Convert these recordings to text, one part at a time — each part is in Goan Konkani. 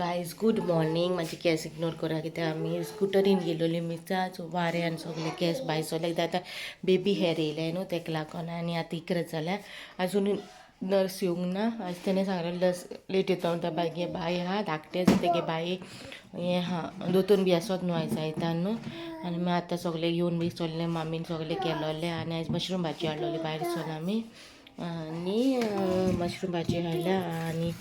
Guys good morning. म्हाजे केंस इग्नोर करा कित्याक आमी स्कुटरीन गेलोली मिसा, सो वाऱ्यान सगळे केंस भायर सरले कित्याक आतां बेबी हेर येयले न्हू तेका लागून. आनी आतां 11 जाल्या, आजून नर्स येवंक ना. आयज तेणें सांगलें नर्स लेट येता म्हणटा. बागे बाय आहा धाकटें, तेगे बाई हें आहा, दोतोर बी आसत न्हू आयज आयतार न्हू. आनी मागीर आतां सगळें येवन बी सगळें मामीन सगळें केलोलें. आनी आयज मशरूम भाजी हाडलोली भायर सून आमी, आनी मशरूम भाजी हाडल्या आनी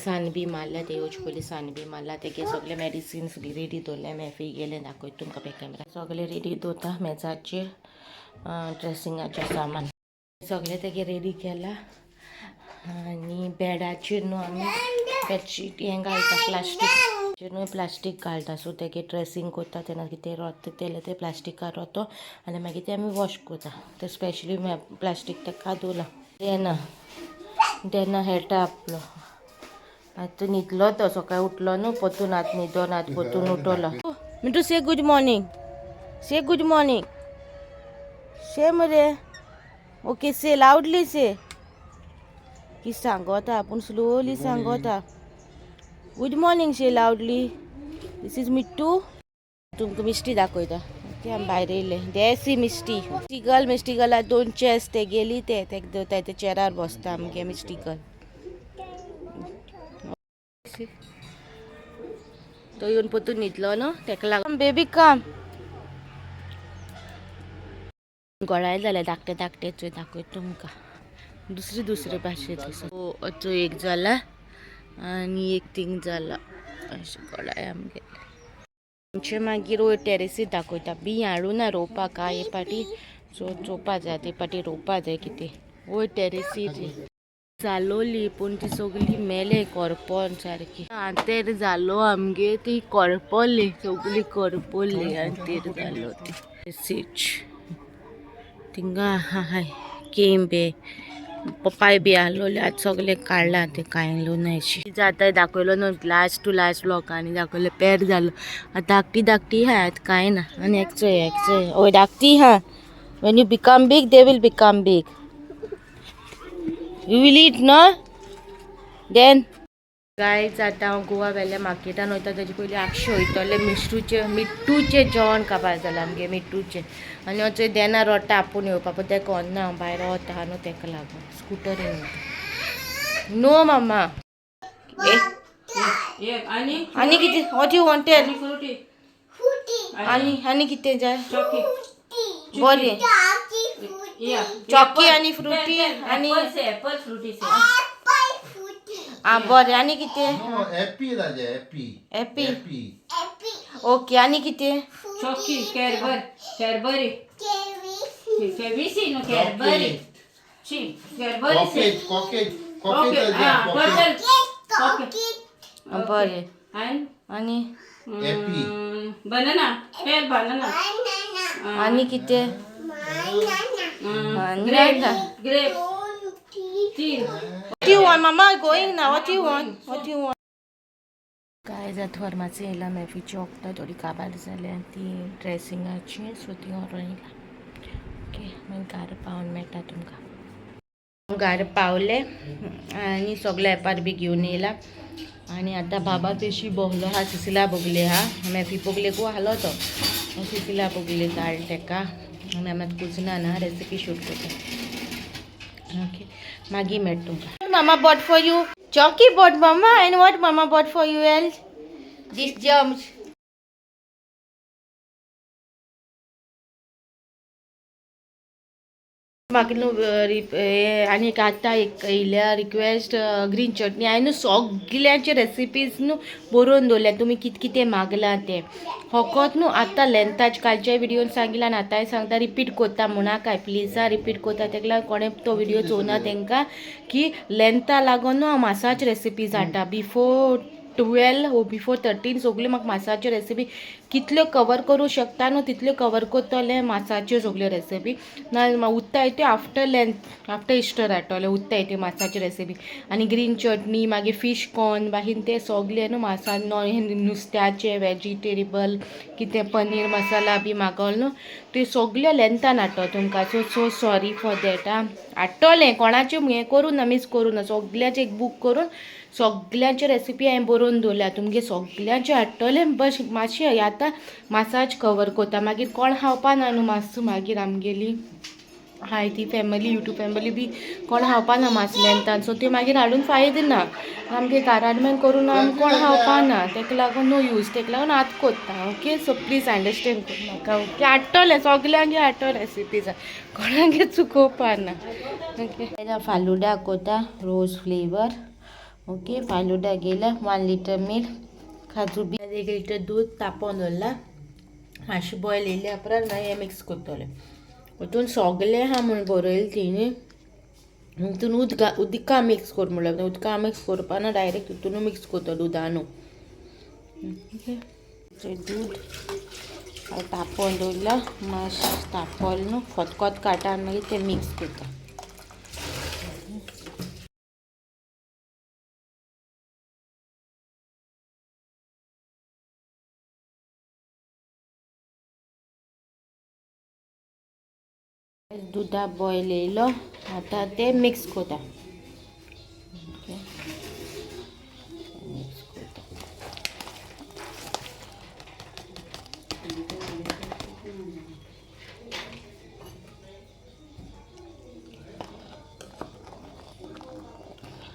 सान बी मारल्या. ते येवचे पयलीं सान बी मारला. तेगे सगळे मेडिसिन्स बी रेडी दवरले. मॅफी गेले, दाखयता तुमकां बॅक कॅमेरा. सगळे रेडी दवरता मेजाचेर ड्रेसिंगाचें सामान सगळें तेगे रेडी केलां. आनी बेडाचेर न्हू आमी बेडशीट हें घालता, प्लास्टीक न्हू, प्लास्टीक घालता. सो तेगे ड्रेसिंग करता तेन्ना कितें रोता तेलें तें प्लास्टिकार रोतो आनी मागीर तें आमी वॉश करता. तें स्पेशली प्लास्टीक ताका दवरलां. देना देना खेळटा आपलो. आतां न्हिदलो तो, सकाळी उठलो न्हू परतून, आतां न्हिदोन आतां परतून उठलो. Mittu, say good morning, say good morning, say मरे. ओके, से लावडली, से की सांगता पूण स्लोली सांगता. Good morning say loudly. This is Mittu. तुमकां मिस्टी दाखयता. ओके, आमी भायर येयले. देसी मिस्टी मिस्टिगल मिस्टिगला दोन चेस ते गेली, ते तेका दवरताय, ते चेरार बसता आमगे मिस्टिगल. तो येवन परतून न्हिदलो न्हू तेका लागून. बेबी काम गोळाय जाल्या धाकटे धाकटे. चोय, दाखयता तुमकां दुसरे दुसरे भाशेचे. असो एक जाला आनी एक थिंग जाला. अशें गोळाय आमगेले. आमचे मागीर वयर टेरेसीर दाखयता. बी हाडूं ना रोवपाक हे पाटी, सो चोवपा जाय ते पाटी रोवपा जाय कितें. वयर टेरेसीर जालोली पूण ती सगळी मेले करपोन सारकी. आंतेर जालो आमगे, ती करपली, सगळी करपली. आंतेर जालो ती. थिंगा हाय केंबे पपाय बी आहलोले, आतां सगळे काडला ते, कांय न्हय जाता. दाखयलो न्हू लास्ट टू लास्ट ब्लॉगांनी दाखयले. पेर जालो आतां धाकटी धाकटी आहा, आतां कांय ना. आनी एकचोय एकचोय ओय धाकटी हा. When you become big, they will become big. You will eat no then. Guys, आतां हांव गोवा वेल्या मार्केटान वयता. तेजे पयलीं आगशे वयतलें. मिस्टूचें मिट्टूचें जेवण काबार जालां आमगे मिट्टूचें. आनी चोय देना रोडटा आपूण येवपा, पूण तेका व्हरना हांव, भायर वता न्हू तेका लागून स्कुटरीन वयता. नो मामा. आनी आनी कितें? What you wanted? Frooti. आनी आनी कितें जाय? चॉकी. बरें, चॉकी आनी फ्रुटी आनी एप्पल फ्रुटी. आं बरें, आनी कितें? एपी राजा, एपी. एपी. एपी. ओके, आनी कितें? चॉकी, कॅडबर, कॅडबरी, केबीसी न्हू, कॅडबरी शी, कॅडबरी. कॉकेज, कॉकेज, कॉकेज राजा, कॉकेज. टोटल. बरें. आनी आनी एपी. बनाना, पेल बनाना. आनी कितें? ग्रेप, ग्रेप तीन. What you want, Mama? Going now. What you want? What you want? काय जात फार्मासी येयला. मॅफीची वखदां थोडी काबार जाल्या ती ड्रेसिंगाची, सो ती व्हरोन येयला. ओके, मागीर घरा पावोन मेळटा तुमकां. घरा पावले आनी सगळे एपार बी घेवन येयला. आनी आतां बाबा तेशी बोगलो आहा, सिसिला बोगले आहा. मॅफी बोगलेकू आहलो तो, सिसिला बोगले धाड तेका. आनी आमी आतां कुजनान आहा, रेसिपी शूट करता. ओके, मागीर मेळटा तुमकां. Mama bought for you chalky bought mama, and what mama bought for you else? This germs. म्हाका न्हू आनी एक आतां एक येयल्या रिक्वेस्ट, ग्रीन चटणी. हांवें न्हू सगल्यांचे रेसिपीज न्हू बरोवन दवरल्या, तुमी कितें कितें मागलां तें. फकत न्हू आतां लेंथाच कालच्या व्हिडियोन सांगिल्लें आनी आतांय सांगता, रिपीट करता म्हणाकाय प्लीज. आं, रिपीट करता तेका लागून कोणें तो व्हिडियो चोवना तेंकां की लेंथा लागून न्हू हांव मासाच्यो रेसिपीज हाडटा. बिफोर 12 वो बिफोर 13 सगल्यो म्हाका मासाच्यो रेसिपी कितल्यो कवर करूं शकता न्हू तितल्यो कवर करतलें मासाच्यो सगल्यो रेसिपी. ना उत्ताय त्यो आफ्टर लेंथ आफ्टर इस्टर हाडटलें उत्ताय त्यो मासाच्यो रेसिपी आनी ग्रीन चटणी मागीर फिश कॉर्न बाकीन ते सगळे न्हू मासा नुस्त्याचे वेजिटेबल कितें पनीर मसाला बी मागोल न्हू ते सगळे लेंथान हाडटलो तुमकां. So so sorry for that आं. हाडटलें कोणाचें हें करूं ना मीस करूं ना सगळ्याचें एक बूक करून सगळ्यांच्यो रेसिपी हांवें बरोवन दवरल्या तुमगे सगळ्यांच्यो हाडटलें. बस मातशें आतां मासाज कवर करता मागीर कोण खावपा ना न्हू मास मागीर आमगेली हाय ती फॅमिली युट्यूब फॅमिली बी कोण खावपा ना मास लेंथान. सो त्यो मागीर हाडून फायद ना आमगे घरान मागीर करून आमी कोण खावपा ना तेका लागून नो यूज तेका लागून आतां कोत्ता. ओके सो प्लीज अंडरस्टँड कर म्हाका. ओके हाडटलें सगल्यांगे हाडटलें रेसिपीज कोणागे चुकोवपा ना. ओके फालुडा कोता रोज फ्लेवर. ओके फालुडा गेला 1 लिटर मिल्क काजू बी 1 लिटर दूद तापोवन दवरला मातशें बॉयल येयल्या उपरांत मागीर हें मिक्स करतलें. तितून सगलें आहा म्हूण बरयलें तिणी तितून उदका उदका मिक्स कर म्हणल्यार उदका मिक्स करपा ना डायरेक्ट तितून मिक्स करता दुदानू. ओके दूद तापोवन दवरला मातशें तापोवलें न्हू फतकोत काडटा आनी मागीर तें मिक्स करता. दुदा बॉयल येयलो आतां तें मिक्स करता. ओके मिक्स करता.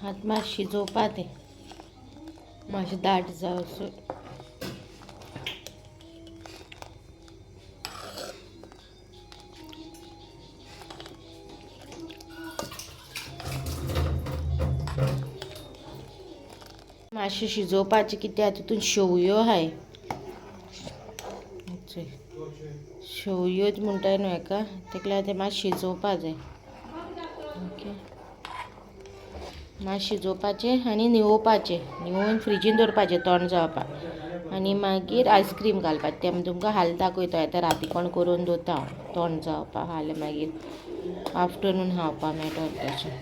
आतां मातशें शिजोवपा तें मातशें दाट जावसर. मातशें शिजोवपाचें कित्याक तितून शेवयो आहाय शेवयोच म्हणटाय न्हू हेका तेका लागून तें मातशें शिजोवपा जाय. ओके मातशें शिजोवपाचें आनी न्हिवोवपाचें न्हिवोवन फ्रिजीन दवरपाचें तोंड जावपाक आनी मागीर आयस्क्रीम घालपाचें. तें आमी तुमकां हाल दाखयता आतां राती कोण करून दवरता हांव तोंड जावपाक हाल मागीर आफ्टरनून खावपाक मेळटलें तशें.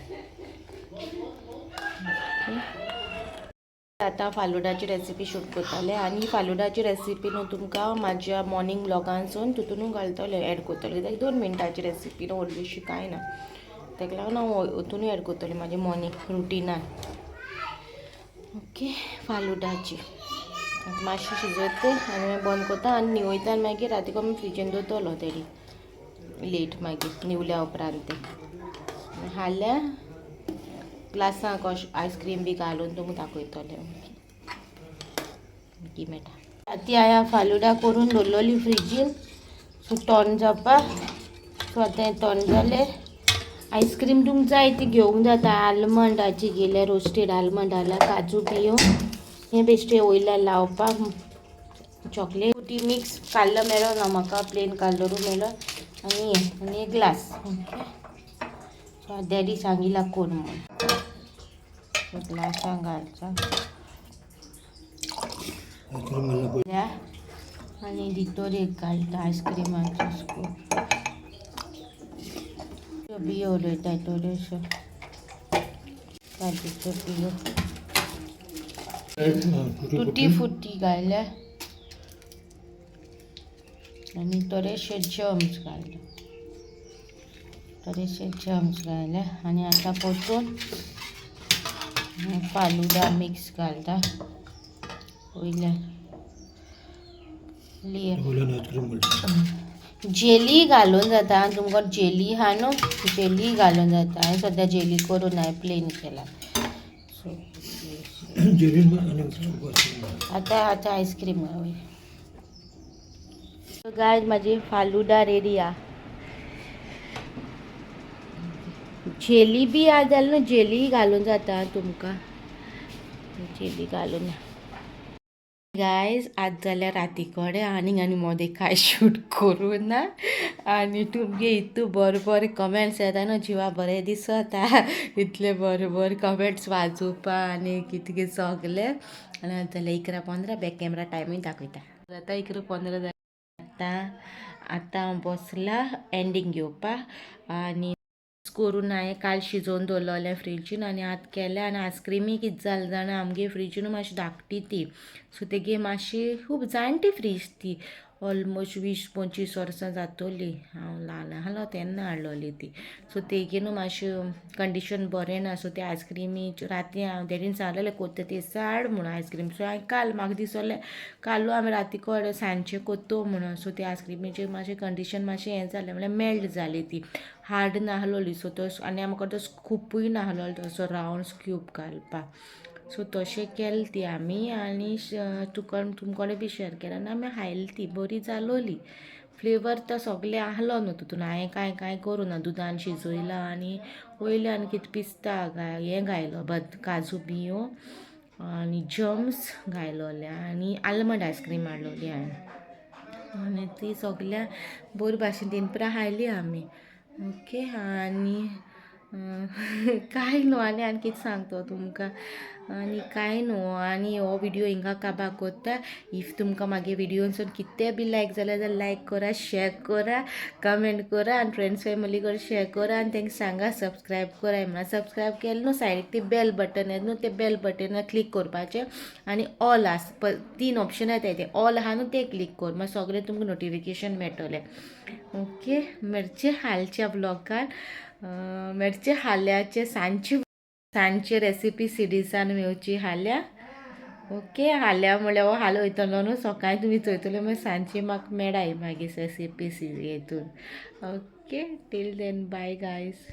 ओके आतां फालुडाची रेसिपी शूट करतलें आनी फालुडाची रेसिपी न्हू तुमकां म्हाज्या मॉर्निंग ब्लॉगांसून तितूनू घालतलें एड करतलें कित्याक 2 मिनटाची रेसिपी न्हू व्हडलीशी कांय ना तेका लागून हांव तितूनूय एड करतलें म्हाज्या मॉर्निंग रुटिनान. ओके फालुडाची आतां मातशें शिजयता आनी मागीर बंद करता आनी न्हिवयता आनी मागीर राती कडेन फ्रिजीन दवरतलो तेणी लेट मागीर न्हिवल्या उपरांत तें हाल्या ग्लासाक अशें आयस्क्रीम बी घालून तुमकां दाखयतलें. ओके मेळटा. आतां हांवें फालुडा करून दवरलेली फ्रिजीन सो तोंड जावपाक. सो आतां हें तोंड जालें. आयस्क्रीम तुमकां जाय ती घेवंक जाता. आलमंडाची घेयल्या रोस्टेड आलमंड घाल्या काजू बियो हें बेश्टें वयल्यान लावपाक चॉकलेट टी मिक्स काडलो मेळो ना म्हाका प्लेन काडलो मेळो आनी हें आनी एक ग्लास. ओके सो डॅडी सांगिला कोण म्हूण ग्लासां घालचा आनी भितर एक घालता आयस्क्रिमाचो स्कूप बियो उलयता थोड्योश्यो काजूच्यो बियो तुटी फुटी घातल्या आनी थोडेशे जम्स घातले थोडेशे जम्स घातले आनी आतां परतून फालुडा मिक्स घालता वयल्यान लेयर. जेली घालून जाता तुमकां जेली आहा न्हू जेली घालून जाता. हांवें सद्या जेली करून हांवें प्लेन केला. सो आतां आतां आयस्क्रीम घालूया. गायज म्हाजी फालुडा रेडी आहा. जेली बी आहा जाल्यार न्हू जेली घालून जाता तुमकां जेली घालून. गायज आज जाल्यार राती कडेन आनीक आनी मोदें कांय शूट करूं ना आनी तुमगे इतू बरें बरें कमेंट्स येता न्हू जिवा बरें दिसता इतले बरें बरें कमेंट्स वाजोवपा आनी कितें कितें सगलें. आनी आतां जाल्यार 11:15 बॅक कॅमरा टायमींग दाखयता. आतां 11:15 जाली. आतां आतां हांव बसला एंडींग घेवपाक आनी करून हांवें काल शिजोवन दवरलेलें फ्रिजीन आनी आतां केलें. आनी आयस्क्रिमी कितें जालें जाणा, आमगे फ्रिजीन मातशी धाकटी ती, सो तेगे मातशी खूब जाणटी फ्रीज ती, ऑलमोस्ट 20-25 वर्सां जातोली, हांव ल्हान आसलो तेन्ना हाडलोली ती. सो तेगे न्हू मातशें कंडिशन बरें ना. सो ते आयस्क्रिमी राती हांव डॅडीन सांगलेलें कोत्ता ती हाड म्हणून आयस्क्रीम. सो हांवें काल म्हाका दिसलें कालू आमी राती कडेन सांजचें कोत्तो म्हणून. सो ते आयस्क्रिमीचें मातशें कंडिशन मातशें हें जालें, म्हणल्यार मेल्ट जाली ती, हार्ड नाहलोली. सो तो आनी आमकां तो स्कुपूय नाहलोलो तसो रावंड स्क्यूप घालपाक. सो तशें केलें ती आमी आनी तुका तुमकोडे बी शेअर केलें आनी आमी खायली ती, बरी जालोली. फ्लेवर तो सगळे आहलो न्हू तितून, हांवें कांय कांय करूं ना, दुदान शिजयला आनी वयल्यान कितें पिस्ता हें घायलो, बद काजू बियो आनी जम्स घायलोले आनी आल्मंड आयस्क्रीम हाडलोली हांवें आनी ती सगल्या बरी भाशेन दनपरां खायली आमी. ओके, आनी कांय न्हू, आनी आनी कितें सांगता तुमकां, आनी कांय न्हू. आनी हो विडियो हिंगा काबार कोत्ता. If तुमकां मागे विडियोनसून कितें बी लायक जाल्यार जाल्यार लायक करा, शेअर करा, कमेंट करा आनी फ्रेंड्स फॅमिली कडेन शेअर करा आनी तांकां सांगा सबस्क्रायब कराय म्हणून. सबस्क्रायब केलें न्हू, सायडीक ती बेल बटन येता न्हू, ते बेल बटनार क्लिक करपाचें आनी ऑल आस तीन ऑप्शन येताय, ते ऑल आहा न्हू ते क्लिक कर, मागीर सगळें तुमकां नोटिफिकेशन मेळटलें. ओके, मेळचे हालच्या ब्लॉगान, मेळचे हाल्याचे सांजचे सांजचे रेसिपी सिरिजान मेवची हाल्या. ओके, हाल्या म्हणल्यार हो हाल वयतलो न्हू सकाळी तुमी चोयतले, मागीर सांजचे म्हाका मेळाय मागीर रेसिपी सिरीज हितून. Okay, till then, bye guys.